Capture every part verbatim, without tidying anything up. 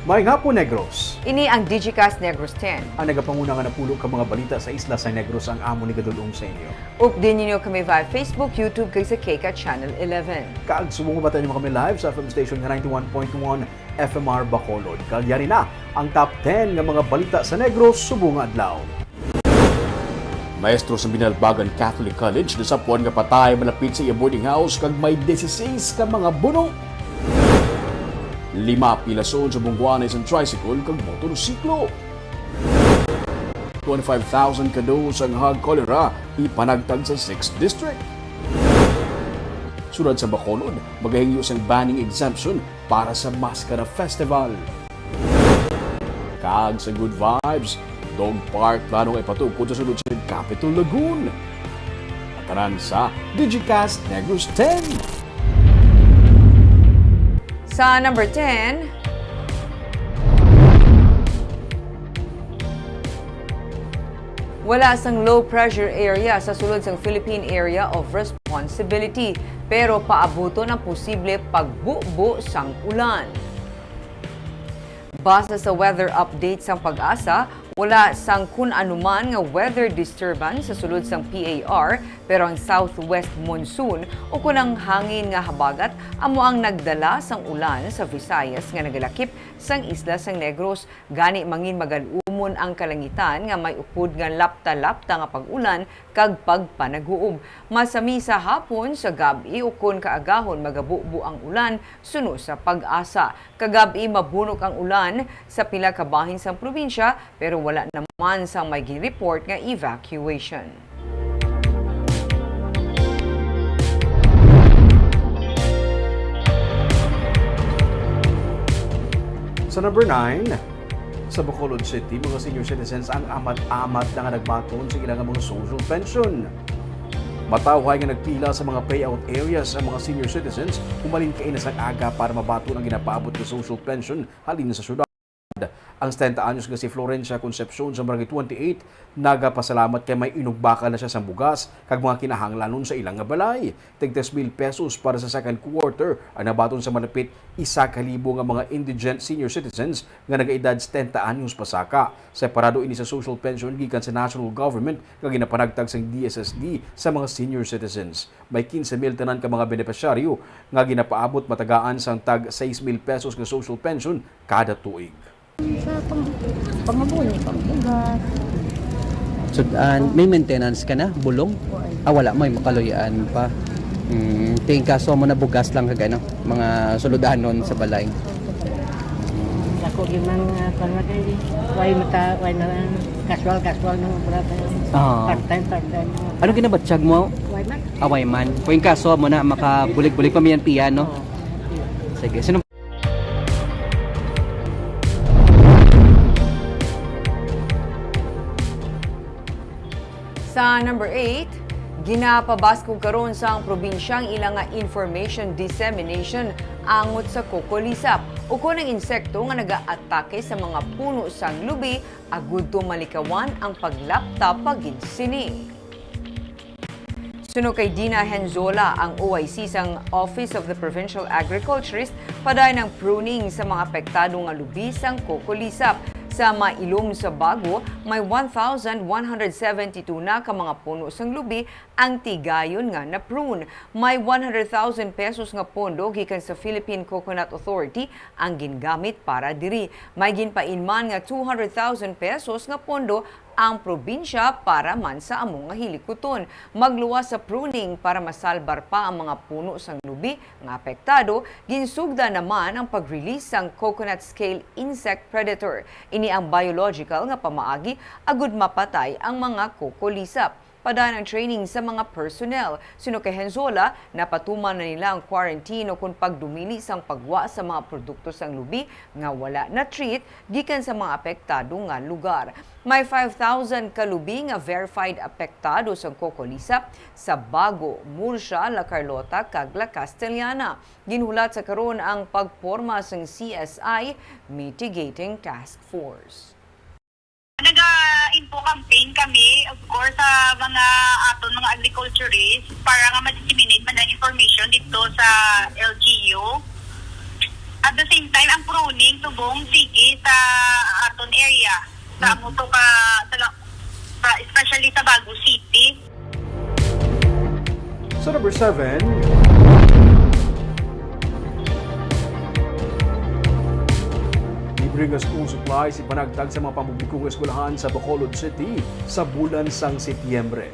Maayong hapon, Negros. Ini ang Digicast Negros ten. Ang nagapanguna nga napulo ka mga balita sa isla sa Negros ang amo ni gadul-ong sa inyo. Update ninyo kami via Facebook, YouTube, kag sa K C A T Channel eleven. Kag subong mabatian nyo kami live sa F M station nga ninety-one point one F M R Bacolod. Kag yari na ang top ten nga mga balita sa Negros subong nga adlaw. Maestro sa Binalbagan Catholic College nasapwan nga patay malapit sa iya boarding house kag may dieciséis ka mga buno. Lima pilason sa bungguanay sang tricycle kag motorsiklo. Twenty-five thousand ka dose sang hog cholera ipanagtag sa sixth District. Siyudad sa Bacolod, magahingyo sang banning exemption para sa Mascara Festival. Kag sa Good Vibes, dog park plano nga ipatukod sa sulod sa Capitol Lagoon. Ang tanan sa Digicast Negros ten. Sa number ten, wala sang low pressure area sa sulod sang Philippine Area of Responsibility, pero paabuton ang posible pagbubo sang ulan. Base sa weather update sang PAGASA, wala sang kun anuman nga weather disturbance sa sulod sang P A R, pero ang southwest monsoon o kon ang hangin nga habagat amo ang nagdala sang ulan sa Visayas nga nagalakip sang isla sang Negros. Gani, mangin magal-umon ang kalangitan nga may upod nga lapta-lapta nga pag-ulan kag pagpanaghuob. Masami sa hapon, sa gab-i, ukon kaagahon magabubo ang ulan, suno sa PAGASA. Kagab-i, mabunok ang ulan sa pila ka bahin sang probinsya, pero wala naman sang may gin-report nga evacuation. Sa number nine, sa Bacolod City, mga senior citizens ang amat-amat na nga nagbaton sa ila nga mga social pension. Matawhay nga nagpila sa mga payout areas ang mga senior citizens humalin kaina sang aga para mabaton ang ginapaabot nga social pension halin sa syudad. Ang setenta anyos nga si Florencia Concepcion sa Barangay twenty-eight nagapasalamat kay may inugbakal na siya sang bugas kag mga kinahanglanon sa ila nga balay. Tig tres mil pesos para sa second quarter ang nabaton sa malapit isa ka libo nga mga indigent senior citizens nga nagaedad setenta anyos pasaka. Separado ini sa social pension gikan sa national government nga ginapanagtag sang D S S D sa mga senior citizens. May quince mil tanan ka mga benepisyaryo nga ginapaabot matagaan sang tag sais mil pesos nga social pension kada tuig. Sa pang-, pangabon, pangbugas. Sud-an, may maintenance ka na? Bulong? Ah, wala, may makaluy-an pa. Mm, ting kaso mo na bugas lang kag ano, mga suludanon sa balay. Ako gyud man, ah, kuwan man kay, way mata, way na lang, casual, casual nang obra tayo. Ah. Part-time, part-time. Ano ginabatyag mo? Way man. Away man. Kung kaso mo na, makabulig-bulig pa miyan piyan, no? Oo. Sige, sino Sa number eight, ginapabaskog karon sang probinsya ang ila nga information dissemination angot sa kokolisap, ukon ang insekto nga nagaatake sa mga puno sang lubi, agud to malikawan ang paglapta pa gid sini. Suno kay Dina Henzola, ang O I C sang Office of the Provincial Agriculturist, padayon ang pruning sa mga apektado nga lubi sang kokolisap. Sa mailom sa Bago, may one thousand one hundred seventy-two na ka mga puno sang lubi ang tigayon nga na-prune. May one hundred thousand pesos nga pondo gikan sa Philippine Coconut Authority ang gingamit para diri. May ginpain man nga two hundred thousand pesos nga pondo ang probinsya para man sa amo nga hilikuton. Magluwas sa pruning para masalbar pa ang mga puno sang lubi nga apektado, ginsugdan naman ang pag-release sang coconut scale insect predator. Ini ang biological nga pamaagi agud mapatay ang mga kokolisap. Padayon ang training sa mga personnel. Suno kay Henzola, napatuman na nila ang quarantine ukon pagdumili sang pagwa sa mga produkto sang lubi nga wala na-treat gikan sa mga apektado nga lugar. May five thousand ka lubi nga verified apektado sang kokolisap sa Bago, Murcia, La Carlota, kag La Castellana. Ginhulat sa karon ang pagporma sang C S I Mitigating Task Force. Naga-info campaign kami, of course, sa mga aton mga agriculturists para nga ma-disseminate man ang information dito sa L G U. At the same time, ang pruning tubong sige sa aton area, sa amo to ka, sa, la- sa, especially sa Bago City. Sa number seven, libre nga school supplies ipanagtag sa mga pampubliko nga eskwelahan sa Bacolod City sa bulan sang Setyembre.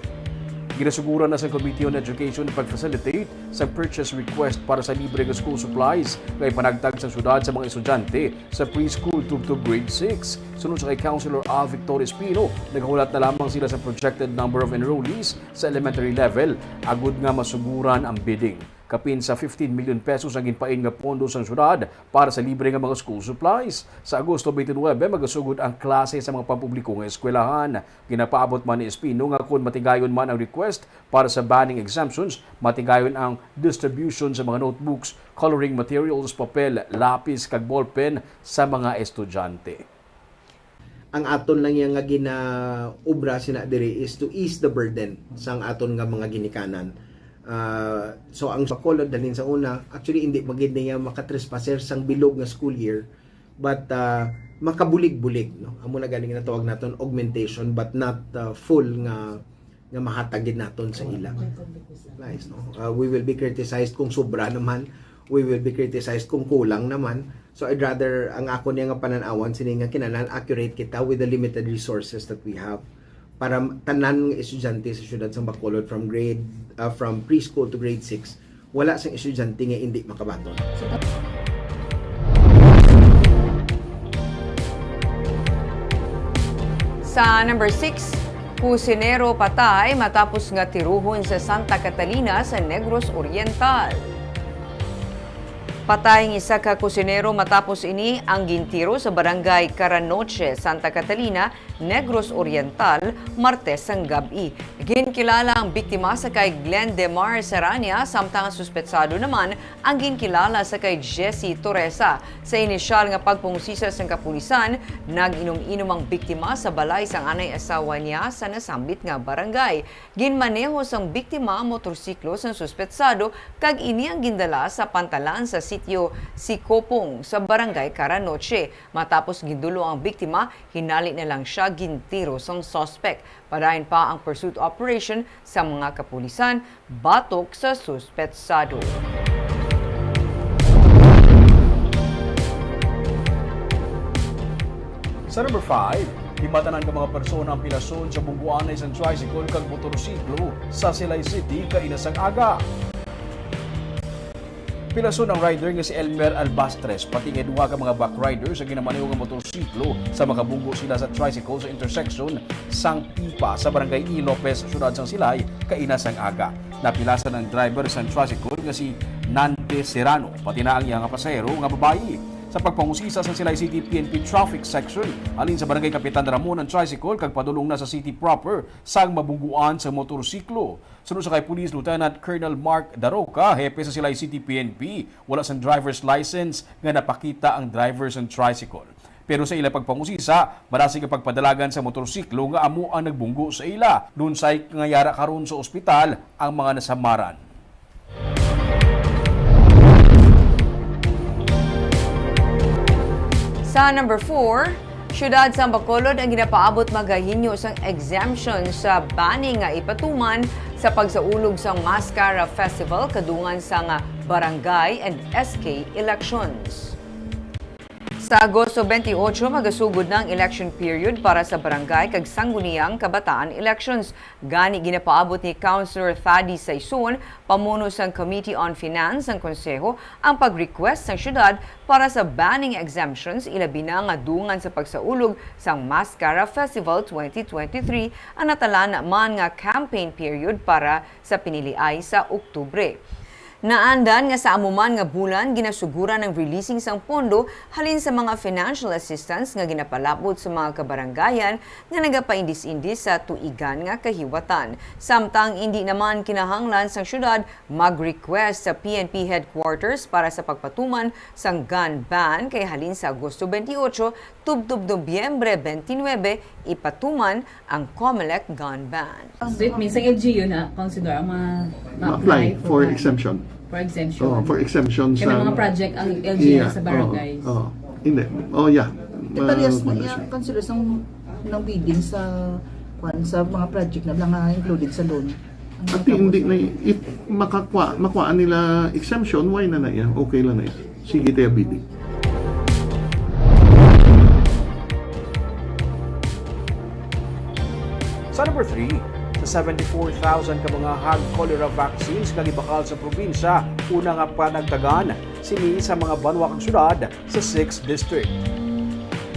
Ginasuguran na sa Committee on Education pag-facilitate sa purchase request para sa libre nga school supplies nga ipanagtag sa syudad sa mga estudyante sa preschool tubtob grade six. Suno sa kay Councilor Alvic Torres Pino, naghulat na lamang sila sa projected number of enrollees sa elementary level agud nga masuguran ang bidding. Kapin sa fifteen million pesos ang ginpain nga pondo sang syudad para sa libre nga mga school supplies. Sa Agosto twenty-nine, magasugod ang klase sa mga pampubliko nga eskwelahan. Ginapaabot man ni Espino nga kon matigayon man ang request para sa banning exemptions, matigayon ang distribution sa mga notebooks, coloring materials, papel, lapis, kag ballpen sa mga estudyante. Ang aton lang yang nga ginaobra sina diri is to ease the burden sang aton nga mga ginikanan. Ah, so ang Bacolod dalhin sa una, actually hindi magid niya makatrespasser sang bilog nga school year, but ah, makabulig-bulig, no? Amo na galing natawag naton augmentation, but not ah, full nga nga mahatag gid naton sa ila. Nice, no? Uh, we will be criticized kung sobra naman. We will be criticized kung kulang naman. So I'd rather ang ako niya nga panan-awan sini nga kinahanglan accurate kita with the limited resources that we have para tanan nga estudyante sa siyudad sang Bacolod from grade uh, from preschool to grade six wala sang estudyante nga indi makabaton. Sa number six, kusinero patay matapos nga tiruhon sa Santa Catalina sa Negros Oriental. Patay ang isa ka kusinero matapos ini ang gintiro sa barangay Caranoche, Santa Catalina, Negros Oriental, Martes sang gab-i. Ginkilala ang biktima sa kay Glenn Demar Sarania, samtang ang suspetsado naman ang ginkilala sa kay Jessie Torresa. Sa inisyal nga pagpangusisa sang kapulisan, nag-inom-inom ang biktima sa balay sang anay asawa niya sa nasambit nga barangay. Ginmaneho sang biktima ang motorsiklo sang suspetsado kag ini ang gindala sa pantalan sa sitio Sikopong sa barangay Caranoche. Matapos gindulo ang biktima, hinali na lang siya gintiro sang suspect. Padayon pa ang pursuit operation sa mga kapulisan batok sa suspetsado. Sa number five, himatanan ka mga persona ang pilason sa bungguanay sang tricycle kag motorsiklo sa Silay City kaina sang aga. Pilason ang rider nga si Elmer Albastres, pati nga duha ka mga back riders sa ginamaneho nga motorsiklo sa makabunggo sila sa tricycle sa intersection sang Pipa sa barangay E. Lopez, siyudad sang Silay, kaina sang aga. Napilasan ang driver sang tricycle nga si Nante Serrano, pati na ang iya nga pasahero nga babayi. Sa pagpangusisa sa Silay City P N P Traffic Section, halin sa barangay Kapitan Ramon ang tricycle kag padulong na sa city proper sang mabungguan sa motorsiklo. Suno sa kay Police Lieutenant Colonel Mark Daroca, hepe sa Silay City P N P, wala sang driver's license nga napakita ang driver sang tricycle. Pero sa ila pagpangusisa, marasig ang pagpadalagan sa motorsiklo nga amo ang nagbunggo sa ila. Lunsay nga yara karon sa ospital ang mga nasamaran. Sa number four, siyudad sa Bacolod ang ginapaabot magahinyo sang exemption sa banning nga ipatuman sa pagsaulog sang Mascara Festival kadungan sang barangay and S K elections. Sa Agosto twenty-eight, magasugod na ang election period para sa barangay kag sangguniang kabataan elections. Gani, ginapaabot ni Councilor Thady Saison, pamuno sang Committee on Finance sang Konseho, ang pag-request sang siyudad para sa banning exemptions, ilabi na nga dungan sa pagsaulog sang Mascara Festival twenty twenty-three, ang natalaan man nga campaign period para sa piniliay sa Oktubre. Naandan nga sa amo man nga bulan ginasuguran ang releasing sang pondo halin sa mga financial assistance nga ginapalabot sa mga kabarangayan nga nagapaindis-indis sa tuigan nga kahiwatan. Samtang indi naman kinahanglan sang siyudad mag-request sa P N P headquarters para sa pagpatuman sang gun ban kay halin sa Agosto twenty-eight tubtob Nobyembre twenty-nine, ipatuman ang Comelec gun ban. So it means ang L G U na, Councilor, ang mga Ma-apply for exemption. For exemption. Oh, for exemption Kaya sa may mga project ang L G U Yeah, sa barangay. Oh, oh. Hindi. Oh, yeah. Parehas na Ma- iya, Councilor, sa ng bidding sa kwan, sa mga project na lang nga included sa loan. Ang Ati, hindi na, if makakwa, makuha nila exemption, why na na iya? Okay lang na iya. Sige, tayo bidding. Sa number three, sa seventy-four thousand ka mga hog cholera vaccines nga gibakal sa probinsya, una nga panagtagan sini sa mga banwa kag syudad sa sixth District.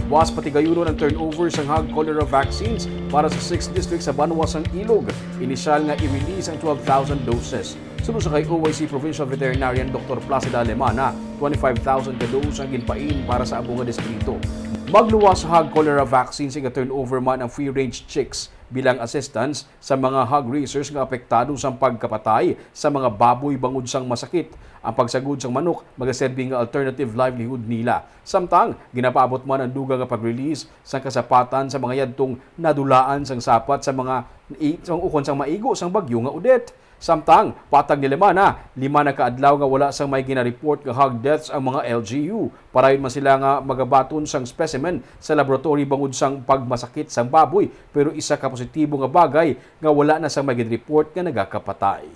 Buas patigayunon ang turnover sang hog cholera vaccines para sa sixth District sa banwa sang Ilog. Inisyal nga i-release ang twelve thousand doses. Suno sa kay O Y C Provincial Veterinarian Doktor Placida Lemana, twenty-five thousand ka dose ang ginpain para sa amo nga distrito. Magluwas sa hog cholera vaccine sa turnover man ang free-range chicks bilang assistance sa mga hog raisers nga apektado sang pagkapatay sa mga baboy bangod sang masakit. Ang pagsagod sang manok magaserbi nga alternative livelihood nila. Samtang ginapaabot man ang dugang nga pag-release sang kasapatan sa mga yadtong nadulaan sang sapat sa mga i- sang ukon sang maigo sang bagyo nga Odette. Samtang, patag ni Lemana, lima na ka adlaw nga wala sang may gina-report nga hog deaths ang mga L G U. Parayon man sila nga magabaton sang specimen sa laboratory bangod sang pagmasakit sang baboy, pero isa ka positibo nga bagay nga wala na sang may gin-report nga nagakapatay.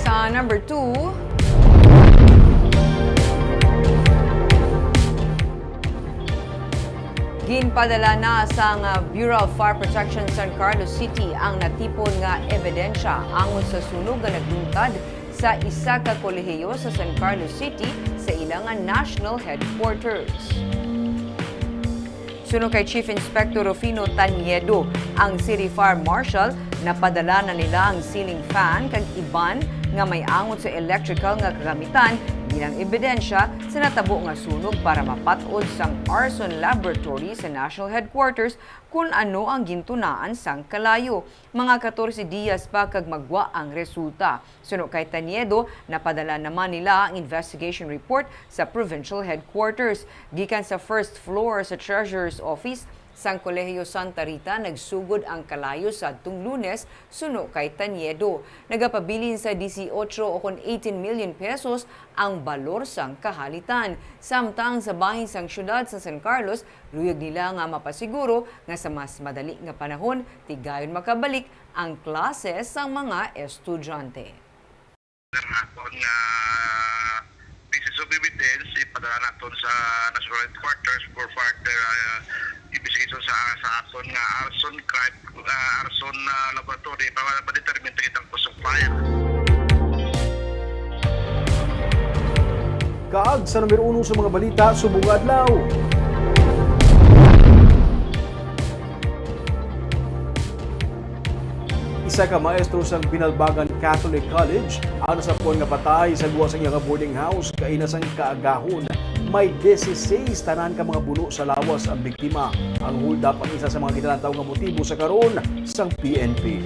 Sa number two, ginpadala na sang Bureau of Fire Protection San Carlos City ang natipon nga ebidensya angot sa sunog nga nagluntad sa isa ka kolehiyo sa San Carlos City sa ila nga national headquarters. Suno kay Chief Inspector Rufino Taniedo, ang City Fire Marshal, napadala na nila ang ceiling fan kag iban nga may angot sa electrical nga kagamitan bilang ebidensya sa natabo nga sunog para mapat-od sang arson laboratory sa National Headquarters kun ano ang gintunaan sang kalayo. Mga katorse diyas pa kag magwa ang resulta. Suno kay Taniedo, napadala naman nila ang investigation report sa provincial headquarters. Gikan sa first floor sa Treasurer's Office sang Kolehiyo Santa Rita, nagsugod ang kalayo sa adtong Lunes, suno kay Taniedo. Nagapabilin sa disiotso ukon eighteen million pesos ang balor sang kahalitan. Samtang sa bahin sang siyudad sa San Carlos, luyag nila nga mapasiguro nga sa mas madali nga panahon, tigayon makabalik ang klase sang mga estudyante. Ang aton nga pieces of evidence, ipadala naton sa National Headquarters for further uh, investigation sa, sa aton nga arson crime, uh, arson uh, laboratory para ma-determine ta kitang cause of fire. Kag sa numero uno sa mga balita subong nga adlaw. Isa ka maestro sang Binalbagan Catholic College ang nasapwan nga patay sa gwa sang iya nga boarding house kaina sang kaagahon. May dieciséis tanan ka mga buno sa lawas ang biktima. Ang hold-up ang isa sa mga ginalantaw nga motibo sa karon sang P N P.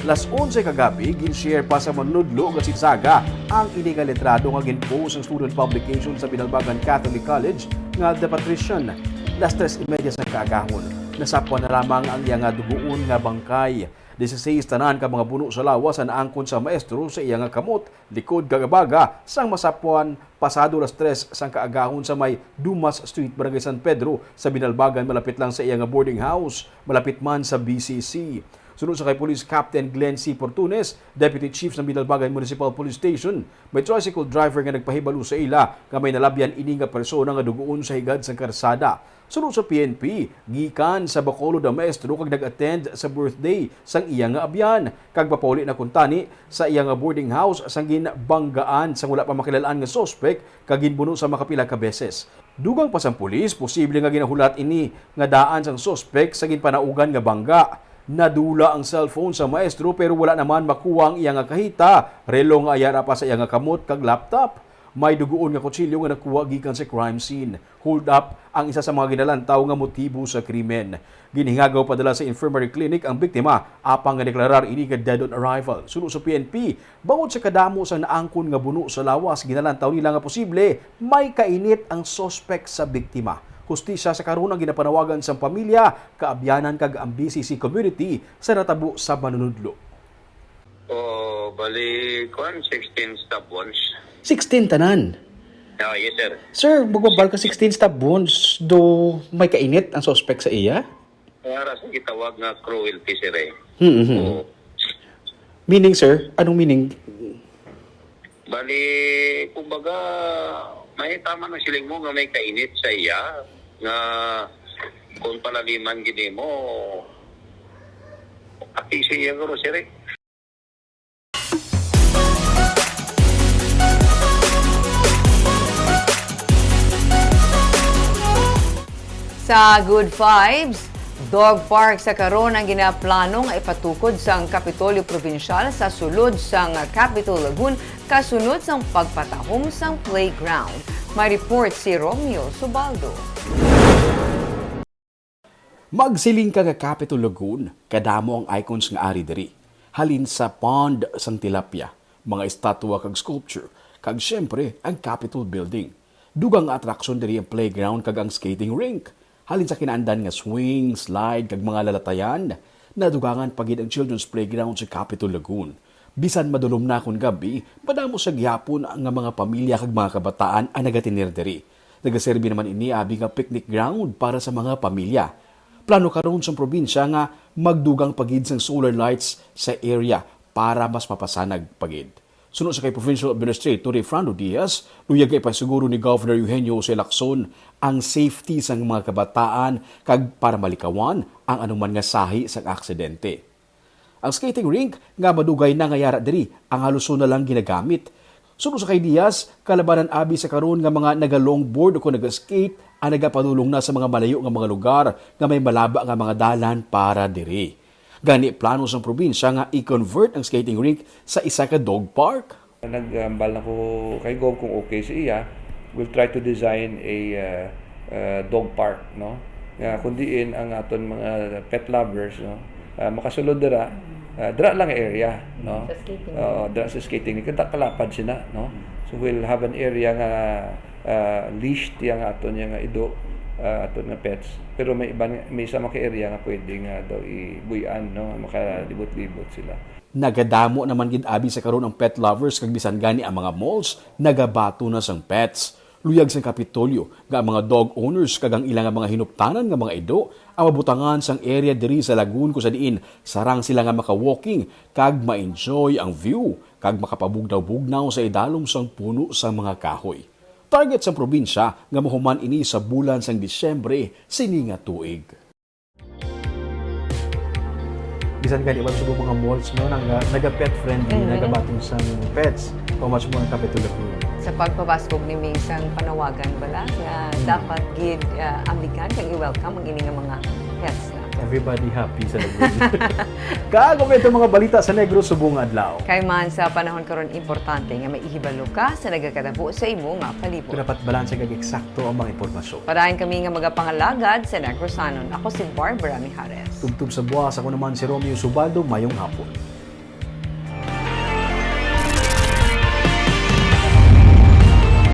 Las onse kagabi, gin-share pa sa manunodlo nga si Saga ang ini nga litrado nga gin-post sang student publication sa Binalbagan Catholic College nga The Patrician. Las tres y media sa kaagahon, nasapwan na lamang ang iya nga dugoon nga bangkay. Dieciséis tanan ka mga buno sa lawas ang naangkon sa maestro sa iya nga kamot, likod kag abaga sang masapwan pasado las tres sang kaagahon sa may Dumas Street, Barangay San Pedro, sa Binalbagan, malapit lang sa iya nga boarding house, malapit man sa B C C. Suno sa kay Police Captain Glenn C. Portunes, Deputy Chief sa Binalbagan Municipal Police Station, may tricycle driver nga nagpahibalo sa ila nga may nalabyan ini nga persona nga dugoon sa higad sang karsada. Suno sa P N P, gikan sa Bacolod ang maestro kag nag-attend sa birthday sang iya nga abyan, kag papauli na kuntani sa iya nga boarding house sang ginbanggaan sang wala pa makilal-an nga suspek kag ginbuno sa makapila ka beses. Dugang pa sang pulis, posible nga ginahulat ini nga daan sang suspek sa ginpanaugan nga bangga. Nadula ang cellphone sa maestro pero wala naman makuha ang iya nga kahita, relo nga yara pa sa iya nga kamot kag laptop. May dugoon nga kutsilyo nga nakuha gikan sa crime scene. Hold up ang isa sa mga ginalantaw nga motibo sa krimen. Ginhingagaw padala sa infirmary clinic ang biktima apang nga deklarar ini nga dead on arrival. Suno sa P N P, bangod sa kadamo sa naangkon nga buno sa lawas, ginalantaw nila nga posible may kainit ang suspek sa biktima. Hustisya sa karon ang ginapanawagan sang pamilya, kaabyanan kag ang B C C community sa natabo sa manunudlo. Oh, bali, kuan, sixteen stab wounds. Sixteen tanan? Ah, yes, sir. Sir, magbabal ka sixteen stab wounds, do may kainit ang suspect sa iya? Kaya ra sa gitawag nga cruelty, sir, eh. Hmm, hmm. Oo. Meaning, sir? Anong meaning? Bali, kumbaga, may tama ng siling mo nga may kainit sa iya, nga kung palaliman gini mo, pati sa iya, guro, sir, eh. Sa Good Vibes, dog park sa karon ang ginaplano nga ipatukod sang Kapitolyo Probinsyal sa sulod sang Capitol Lagoon kasunod sang pagpatahom sang playground. May report si Romeo Subaldo. Magsiling ka nga Capitol Lagoon, kadamo ang icons nga ari diri. Halin sa pond sang tilapia, mga estatwa kag sculpture, kag siyempre ang Capitol Building. Dugang nga atraksyon diri ang playground kag ang skating rink. Halin sa kinaandan nga swing, slide, kag mga lalatayan, nadugangan pa gid ang children's playground sa Capitol Lagoon. Bisan madulom na kon gab-i, madamo sa gihapon nga mga pamilya kag mga kabataan ang nagatener diri. Nagaserbi naman ini abi nga picnic ground para sa mga pamilya. Plano karon sang probinsya nga magdugang pa gid sang solar lights sa area para mas mapasanag pa gid. Suno sa kay Provincial Administrator Refrando Diaz, luyag nga ipasiguro ni Governor Eugenio Jose Lacson ang safety sang mga kabataan kag para malikawan ang anuman nga sahi sang aksidente. Ang skating rink nga madugay na nga yara diri ang haluson na lang ginagamit. Suno sa kay Diaz, kalabanan abi sa karon nga mga naga-longboard o kon naga-skate ang nagapadulong na sa mga malayo nga mga lugar nga may malaba nga mga dalan para diri. Gani, plano sang probinsya nga i-convert ang skating rink sa isa ka dog park. Naghambal na ko kay Gov kung okay sa iya, we'll try to design a, uh, uh, dog park, no? Nga kung diin ang aton mga pet lovers, no? Uh, makasulod dira, uh, dira lang nga area, no? Sa skating. Oo, dira sa skating. Kada kalapad sina, no? So we'll have an area nga, uh, leashed yang aton yang ido, uh, aton nga pets. Pero may iban, may isa man ka area nga pwede nga daw ibuy-an, no? Makalibot-libot sila. Nagadamo naman gid abi sa karon ang pet lovers kag bisan gani ang mga malls nagabaton na sang pets. Luyag sang Kapitolyo nga ang mga dog owners kag ang ila nga mga hinuptanan nga mga ido ang mabutangan sang area diri sa Lagoon, kung sa diin sarang sila nga maka-walking kag ma-enjoy ang view kag makapabugnaw-bugnaw sa idalom sang puno sang mga kahoy. Target sang probinsya nga mahuman ini sa bulan sang Disyembre sini nga tuig. Bisan gani, wala subong mga malls, no, nga naga-pet friendly, mm, nagabaton sang pets. How much more ang Kapitol Lagoon? Sa pagpabaskog ni Ming sang panawagan bala nga, mm, dapat gid, ah, amligan kag i-welcome ang ini nga mga pets na. Everybody happy sa Lagoon. Kag amo ito mga balita sa Negros subong adlaw. Kay man sa panahon karon, importante nga maihibalo ka sa nagakatabo sa imo nga palibot. Kung dapat balanse kag eksakto ang mga impormasyon. Padayon kami nga magapangalagad sa Negrosanon. Ako si Barbara Mijares. Tubtob sa buwas, ako naman si Romeo Subaldo. Mayong hapon.